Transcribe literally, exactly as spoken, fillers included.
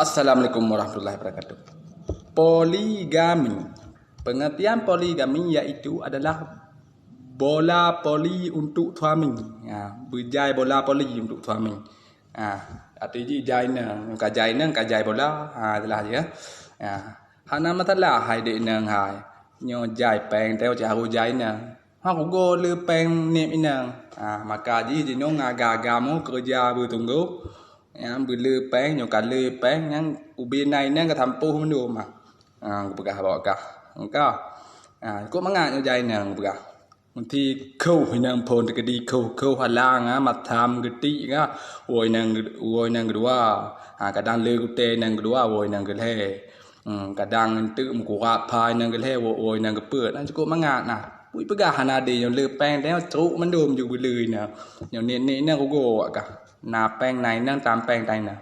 Assalamualaikum warahmatullahi wabarakatuh. Poligami. Pengertian poligami yaitu adalah bola poli untuk suami. Ha, beujai bola poli untuk suami. Ha, arti jih jai inong, ka jai inong, ka jai bola. Ha, jelas ya. Ha, hana masalah hai dek inong hai. Nyoe jai péng teuh cit harôh jai inong. Ha, kugoe le péng nib inong. Ha, maka jih jinoe ngaga-aga mo keureuja beutunggu. Nyang beule péng, nyoe ka le péng, nyang ubé na inong ka sampôh mandum. Ha, kupeugah bak kah. Engka. Ha, kok mangat nyoe jai inong peugah. Meuti khoh inong phon teukeudi khoh, khoh halang, ha, matam geutik, ha. Woe inong geu-, woe inong keudua. Ha, kadang le gutèe inong keudua, woe inong keulhèe. Hmm, kadang enteuk meukurap pha inong keulhèe, woe, woe inong keupeuet. Nah, cukôp mangat nah. Bui peugah hana adé nyoe le péng teuh trok mandum ju beule inong. Nyoe nit-nit inong kugoe kah. Na péng na inong, tam péng tam inong.